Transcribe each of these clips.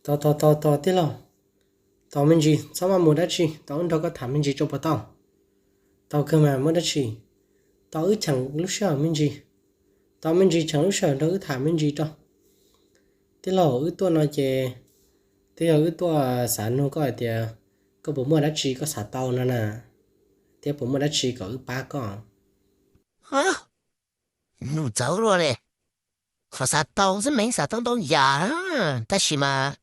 Tos tos tos tos tij laug, tos me ntsis, txhob maj mus dab tsi, tos wb nrog koj tham me ntsis tso puas tau? Tau kawg mas, muaj dab tsi? Tos wb cheem lub sij hawm me ntsis, tos me ntsis cheem lub sij hawm nrog wb tham me ntsis tso. Tij laug, wb tuaj no ces twb yog wb tuaj xav nug koj hais tias koj puas muaj dab tsi koj xav tau no na, thiab puas muaj dab tsi kom wb pab koj? Nug txawv luaj li. Qhov xav tau xwb mas xav tau ntau yam, tab sis mas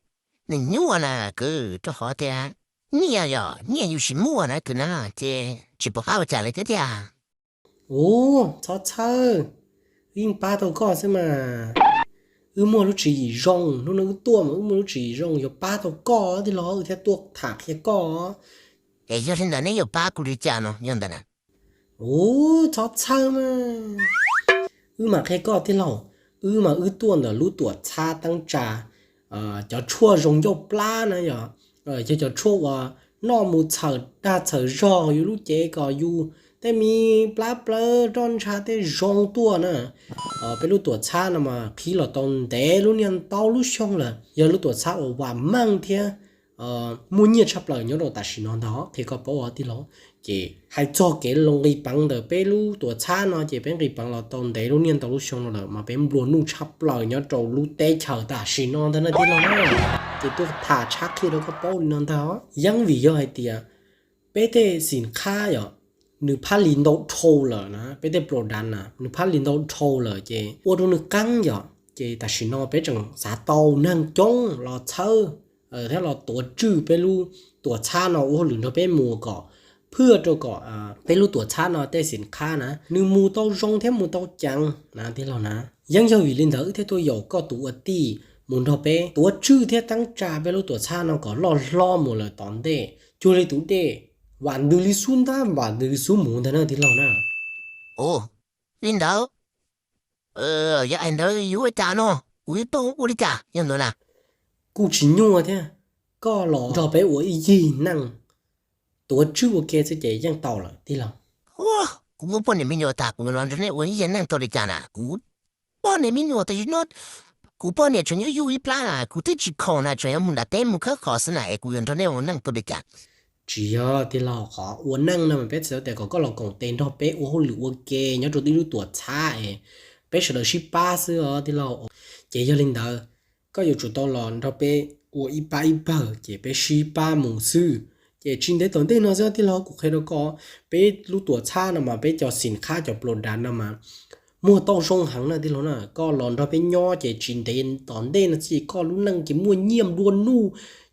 nws nyuaj na kwv, rau qhov tias nyiaj yog nyiaj yus tsis muaj na kwv na, ces tsis pom qab ua cas li thiab tiag. Ua, txhob txhawj, wb yeej pab tau koj xwb mas. Wb muaj lub tswv yim zoo, hnub no wb tuaj mas wb muaj lub tswv yim zoo yuav pab tau koj tij laug, wb thiaj tuaj tham qhia koj. Es yog li ntawd neb yuav pab kuv li cas no yog ntawd na? Ua, txhob txhawj mas, wb mam qhia koj tij laug. Wb mas wb tuaj ntawm lub tuam txhab teeb tsa, cov tshuaj zoo ncauj plab na yog, yog cov tshuaj uas noj mus txhawm dag txhawm zog yus lub cev kom yus tej me plab plawv roj ntsha tej zoo tuaj na. Peb lub tuam txhab no mas qhib los tau ntev lub niaj ntau lub xyoo lawm, yog lub tuam txhab uas vam meej thiab muaj nyiaj tshaj plaws nyob rau tam sim no ntag, qhia koj paub os tij laug. Ces hais txog kev los nqis peev ntawm peb lub tuam txhab no ces peb nqis peev los tau ntev lub niaj ntau lub xyoo no lawm mas peb nplua nuj tshaj plaws nyob rau lub teb chaws tam sim no ntag na tij laug na. Ces tuaj tham tshab qhia rau koj paub li no ntag. Yeeb vim yog hais tias peb tej xim qhab yom, nws phab li ntau dhau lawm na, peb tej product na nws phab li ntau dhau lawm ces ua rau nws qeeb yom. Ces tam sim no peb tseem xav tau neeg coob los txhawb thiab los tuav tswj peb lub tuam txhab no ua hauj lwm nrog peb mus kom phwj rau kom peb lub tuam txhab no tej xim qhab na nws mus tau zoo thiab mus tau ceev na tij laug na. Yeeb yog vim li ntawd wb thiaj tuaj yaum koj tus ua tij mus nrog peb tuav tswj thiab teeb tsa peb lub tuam txhab no kom loj hlob mus lawm tom ntej cuag li tus dej vam ntws li xub ntab vam ntws li xub mus ntag na tij laug na. Ua li ntawd, yog hais ntawd yuav ua cas no? Kuv yuav tau ua li cas yog ntawd na? Kuj tsis nyuaj thiab, koj los nrog peb ua ib yig neej tuav tswj ua ke xwb ces yeej tau lawm tij laug. Kuv muaj poj niam me nyuam tas kuv los nrog nej ua ib yig neej tau li cas na? Kuv poj niam me nyuam tas no, kuv poj niam tseem nyob yug ib plab na, kuv twb tsis khoom na, tseem yuav mus nram teb mus khawb qhov xwb na es kuv yuav nrog nej ua neej tau li cas? Tsis yog tij laug, qhov ua neej no mas peb txhais tau tias kom koj los koom tes nrog peb ua hauj lwm ua ke nyob rau ib lub tuam txhab es peb sawv daws sib pab xwb os tij laug. Ces yog li ntawd, koj yuav tsum tau los nrog peb ua ib pab ib pawg ces peb sib pab mus xwb. Ces tsis ntev tom ntej no xwb tij laug, kuv qhia rau koj, peb lub tuam txhab no mas peb cov xim qhab cov product no mas muag tau zoo heev na tij laug na. Koj los nrog peb nyob ces tsis ntev tom ntej no xwb koj lub neej ces muaj nyiaj nplua nuj,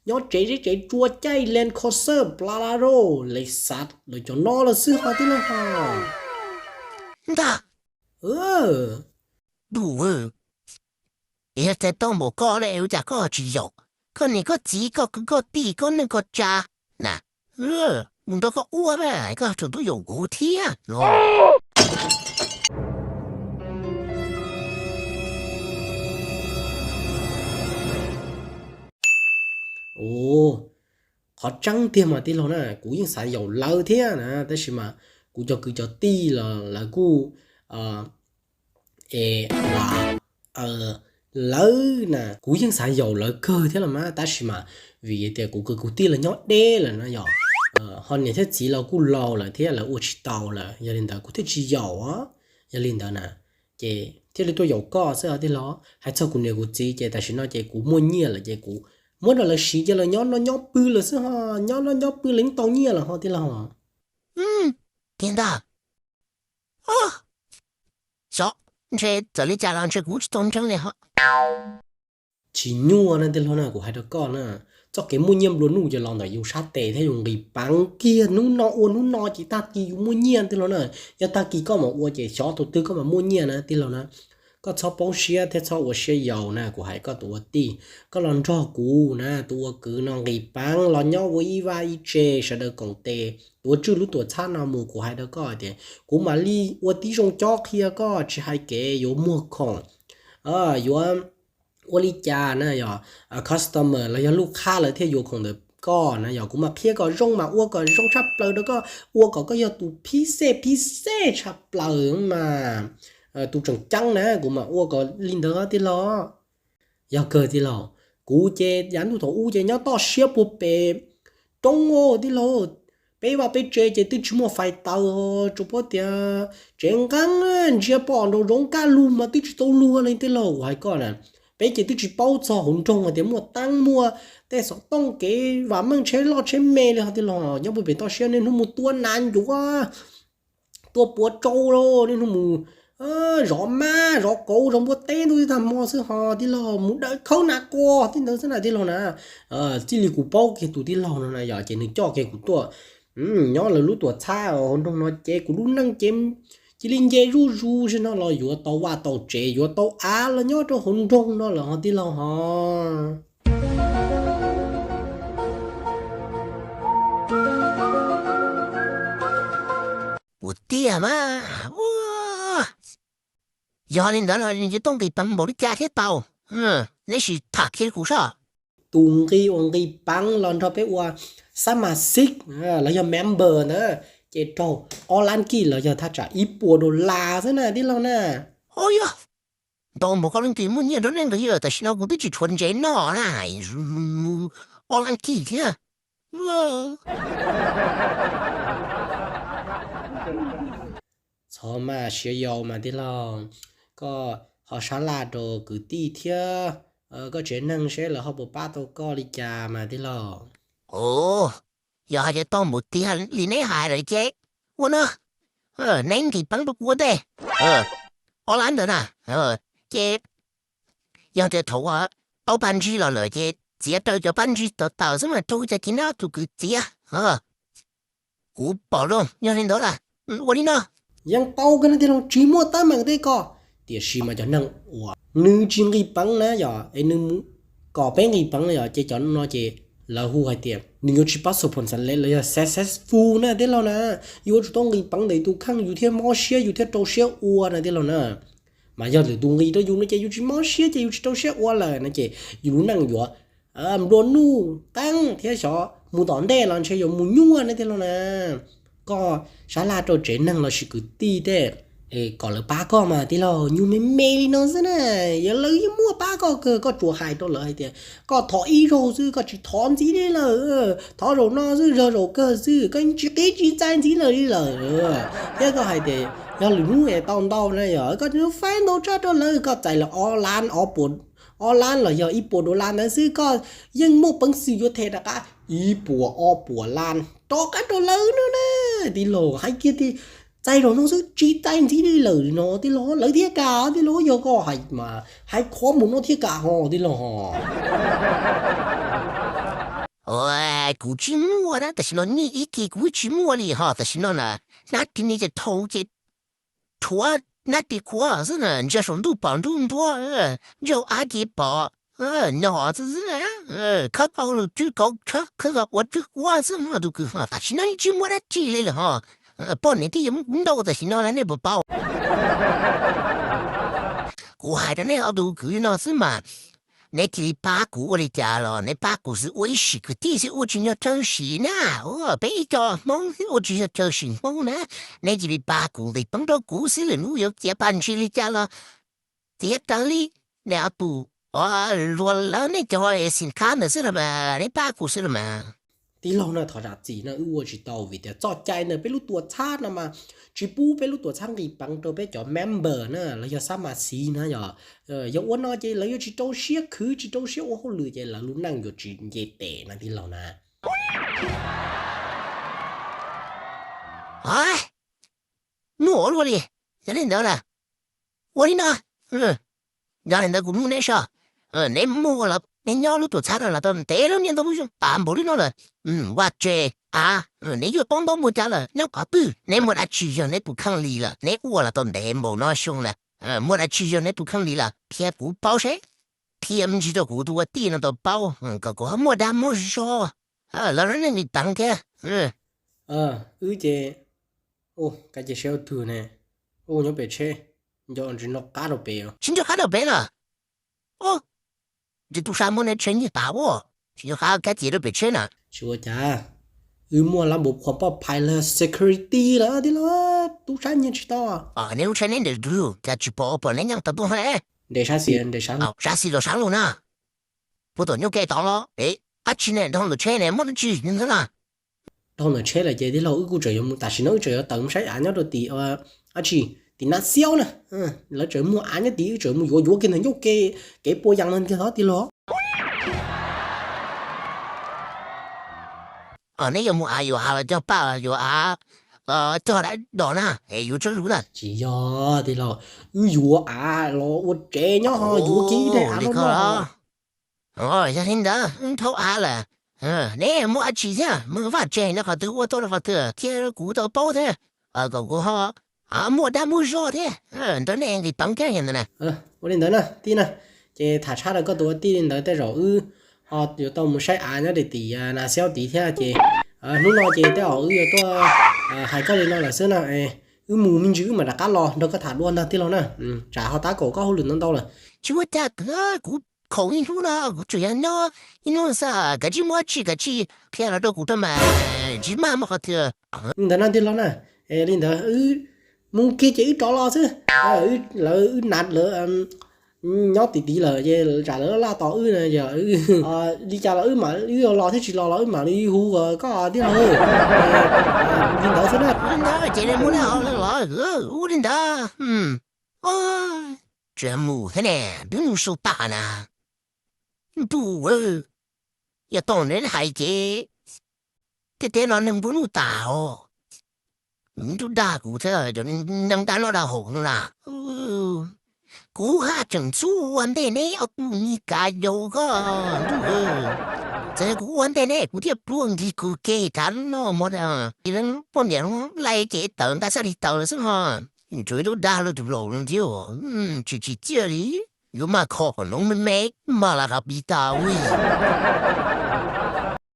nyob tsev zeb tsev tsua caij Land Cruiser Prado Lexus lawv cov no lawm xwb ho tij laug ho. Ntag. Ntuj, yog txais tau npaum koj ne ua cas koj tsis yaum koj niam koj txiv koj kwv koj tij koj neej koj tsa na, mus nrog koj ua na, koj tseem tuaj yaum kuv thiab no. Qhov tseeb tiag mas tij laug na, kuv yeej xav yaum lawv thiab na, tab sis mas kuv cov kwv cov tij los lawv kuj es lawv na, kuv yeej xav yaum lawv kawg thiab los mas, tab sis mas vim tias kuv kwv kuv tij los nyob deb lawm na yog, ho niam thiab txiv los kuj laus lawm thiab lawv ua tsis tau lawm, yog li ntawd kuv thiaj tsis yaum os. Yog li ntawd na, ces thiaj li tuaj yaum koj xwb os tij laug. Hais txog kuv niam kuv txiv ces tam sim no ces kuv muaj nyiaj lawm ces kuv muab rau lawv siv ces lawv nyob noj nyob pw lawm xwb ho, nyob noj nyob pw lawv yeej tau nyiaj lawm ho tij laug. Tiag ntag. Xyov, ntshe txawm li cas los ntshe kuv tsis tau ntseeg li ho. Tsis nyuaj na tij laug na, kuv hais rau koj na, txoj kev muaj nyiaj nplua nuj ces los ntawm yus sab tes thiab yus nqis peev kiag hnub no ua hnub no ces tag kis yus muaj nyiaj tij laug na. Yog tag kis koj mam ua ces xyov tus twg koj mam muaj nyiaj na tij laug na. Koj txhob poob siab thiab txhob ua siab yau na, kuv hais koj tus ua tij, koj los nrog kuv na, tus ua kwv no nqis peev los nyob ua ib vaj ib tse, sawv daws koom tes tuav tswj lub tuam txhab no mus. Kuv hais rau koj tias kuv mam li ua tib zoo cob qhia koj, tsis hais kev yuav muag khoom, yuav ua li cas na yog customer los yog lub qhab lawv thiaj yuav khoom ntawm koj na yog. Kuv mam qhia kom zoo, mam ua kom zoo tshaj plaws rau koj, ua kom koj yog tus phib xej phib xej tshaj plaws mas, tus tseem ceeb na, kuv mam ua kom li ntawd tij laug. Yog kawg tij laug, Kuv ces yav ntuj thaum ub ces nyob toj siab puag pem roob os tij laug. Peb vaj peb tsev ces twb tsis muaj fais taws, tsuas paub tias tsev nqeeb ntsia pom nraum zoov kaj lug mas twb tsis tau luag li tij laug, kuv hais koj na. Peb ces twb tsis paub txog hauv nroog hais tias muaj teeb muaj tej xov tooj kev vam meej tsheb loj tsheb me li ho tij laug. Nyob puag pem toj siab niaj hnub mus tua nas ncuav, tua puav tsau, niaj hnub mus zov mab zov kauv zov npua teb ntuj tag hmo xwb ho tij laug, mus dawm khawb nas qua tij ntawd xwb na tij laug na. Txij li kuv paub kiag tus tij laug no na yog ces nws coj kiag kuv tuaj nyob lawv lub tuam txhab hauv nroog no ces kuv lub neej ces cia li nce zuj zus zim no los yuav tau vaj tau tsev yuav tau av los nyob rau hauv nroog no lawm ho tij laug ho. Ua tiag mas, yog li ntawd los nws yuav tau nqis peev npaum li cas thiab tau? Neb sim tham kiag kuv soj. Tus nqi uas nqis peev los nrog peb ua xab mas xiv los yog member ntawd ces raug ob lab kij los yog thaj tsam ib puas dollar xwb na tij laug na. Ua yog, ntau npaum koj leej twg muaj nyiaj nrog neej ntawd yog tam sim no kuv twb tsis tshuav ntsev noj na, ob lab kij thiab. Txhob maj siab yau mas tij laug, koj ho sab laj rau kwv tij thiab koj tsev neeg seb lawv ho puas pab tau koj li cas mas tij laug. Yog hais tias tau npaum tiag li neb hais lawm ces ua no, neb nqis peev rau kuv ua ntej ob lab ntawd na, ces yog tias thaum ua tau paj ntsig los lawm ces txiav raws cov paj ntsig tawm tawm xwb mas raug cas kiv neb ob tug kwv txiav. Kuv pom zoo, yog li ntawd las, ua li no. Yeej tau kawg na tij laug, tsis muaj teeb meem tej ko. Tiam sis mas cov neeg uas nws tsis nqis peev na yog es nws kom peb nqis peev na yog ces cov no ces lawv hu hais tias nws yuav tsis pab xu phom xav le los yog successful na tij laug na. Yuav tsum tau nqis peev ntawm tus kheej yus thiaj mob siab yus thiaj rau siab ua na tij laug na. Mas yog lwm tus nqis rau yus no ces yus tsis mob siab ces yus tsis rau siab ua lawm no ces yus lub neej yuav nplua nuj qeeb thiab xyov mus tom ntej los ntshe yuav mus nyuaj na tij laug na. Koj sab laj rau tsev neeg lossis kwv tij tej kom lawv pab koj mas tij laug, nyuag me me li no xwb na, yog lawv yeej muaj pab koj kawg. Koj tsuas hais rau lawv hais tias koj thov ib zaug xwb, koj tsis thov ntxiv li lawm, thov zaum no xwb, zog zaum kawg xwb, koj yeej tsis qib tsis txais ntxiv lawm li lawm. Thiab koj hais tias yog lwm hnub es tau ntau na yog koj faib ntau tshaj rau lawv, koj txais lawv ob lab, ob lab los yog ib puas dollar ntawd xwb, koj yeej muaj peev xwm yuav them rov qab ib puas ob puas lab rov qab rau lawv no na. Tij laug, hais kiag tias txais zaum no xwb tsis txais ntxiv li lawm no tij laug, lawv thiaj kam tij laug, yog koj hais mas hais qhov mus no thiaj kam ho tij laug. Kuv tsis muaj na, tam sim no nyiaj ib kis kuv tsis muaj li ho tam sim no na, hnab ris ni ces dhau ces rhuav hnab ris qhuav xwb na, ntsia saum ntuj pom nruab ntuab, ntsia hauv av ces pom nyom xwb xwb, khawb tau lus tswb kauv khawb, khawb ua tswb kuab xwb tus kwv ho tam sim no tsis muaj dab tsi li lawm ho. Poj niam twb yuav muab kuv ntaus tam sim no lawm nej puas paub? Kuv hais rau nej ob tug kwv no xwb mas, neb cia li pab kuv ua li cas los neb pab kuv xwb, ua ib sim kwv tij xwb ua tsis yog chaw sim na, ua peb ib co Hmoob xwb ua tsis yog chaw sim Hmoob na. Neb cia li pab kuv nqis peev rau kuv xwb, lwm hnub yuav txiav paj ntsig li cas los txiav raws li neb ob tug luag lawv nej cov xim khab ntawd xwb los mas, neb pab kuv xwb los mas. Tij laug no thov zam txim no wb ua tsis tau vim tias txoj cai ntawm peb lub tuam txhab no mas tsis pub peb lub tuam txhab nqis peev rau peb cov member na los yog xab mas xiv na yog. Yog ua no ces lawv yuav tsis rau siab khwv tsis rau siab ua hauj lwm ces lawv lub neej yuav tsis nce tes na tij laug na. Muaj ua luaj li, yog li ntawd na, ua li no, yog li ntawd kuv nug neb soj, neb muaj los neb nyob lub tuam txhab no los tau ntev lub niaj ntau lub xyoo tas npaum li no lawm, vaj tse av, neb yuav paub ntaub muaj cab lawm nyob qhov twg, neb muaj dab tsi yog neb tus kheej li lawm, neb ua los tau ntev npaum no xyoo lawm, muaj dab tsi yog neb tus kheej li lawm qhia kuv paub seb, qhia me ntsis rau kuv tus ua tij no tau paub kom kuv ho muaj dag muaj zog los neej li teev thiab. Wb ces, ka ces seb ua twg ne, ua nyob pem tsheb, nco ntsis no qab rau pem. Tsis nco qab rau pem na. Ntshe tub sab muab neb tsheb nyiag tas ua, tsis nco qab kab cia rau pem tsheb na. Tsis ua cas, wb muaj lab npaum khuam poj phais los security lawm tij laug, tub sab nyiag tsis tau. Neb lub tsheb neb nres dwg cas tsis pom, pom neb nyeej tau tuaj he. Nres sab xis, nres sab, sab xis los sab lug na. puag tom nyuj ke tod los es dab tsi ne, dhau ntawm tsheb ne muaj dab tsi ntawd na? Dhau ntawm tsheb lawm ces tij laug wb kuj tseem yuav mus, tam sim no wb tseem yuav tawm mus saib av nyob rau tim dab tsi, tim Nas Xiaub na. Lawv tseem muaj av nyob tid, wb tseem mus yuav yuav kiag ntawm ncauj ke, kev puas yas no kiag tod tij laug. Neb yuav mus av yuav av los cog paj los yuav av cog daim dos na es yuav tsob zuv na? Tsis yog tij laug, wb yuav av los ua tsev nyob ho yuav kiag ib daim av li no. Yog li ntawd wb thauj av lawm, neb muaj dab tsi thiab, muaj vaj tse nyob qhov twg ua tau rau qhov twg thiab kuv tau paub thiab, kom kuv ho muaj dag muaj zog thiab, nrog nej nqis peev thiab ntawd na. Ua li ntawd na tij na, ces tham tshaj rau koj tus ua tij li ntawd tej zaum wb ho yuav tau mus saib av nyob rau tim Nas Xiaub tid thiab ces hnub no ces tej zaum wb yuav tuaj hais koj li no lawm xwb na. Wb mus me ntsis wb mam rov qab los nrog koj tham dua ntag tij laug na. Tsam ho tab kaum koj hauj lwm ntau ntau lawm. Tsis ua cas, kuv khaum ib hnub no kuv tsuas yog nyob ib hnub xwb, kav tsij muaj dab tsi kav tsij qhia los rau kuv rau mas, tsis maj muaj qhov twg. Li ntawd no tij laug na, li ntawd wb mus kiag ces wb rov los xwb. Lawv wb nav lawv nyob tim tid lawm ces tsam lawv laj tos wb na, yog li cas los wb mam, wb los thiab tsis los los wb mam li hu koj tij laug. Li ntawd xwb na. Li ntawd ces li mus na, los ua li ntawd. Tsis mus thiab ne, twb mus sau tas na. Ntuj, yog tau neb hais ces tej teb no neeg nplua nuj tas os. Ntuj dag kuv thiab cov neeg dag noj dag haus no na. Kuv haj tseem xub ua ntej neb ob tug ni kav yau koj ntuj. Txawm kuv ua ntej neb kuv thiaj pluag nkig kws ke kav noj mov. Poj niam lais ces tawm nqa xab lis tawm xwb ho. Tsuas ib lub dag luaj tus laus no thiab, tsis tsim txiaj li. Yuav maj kho kom noov me me, maj las qas pis tas ua li.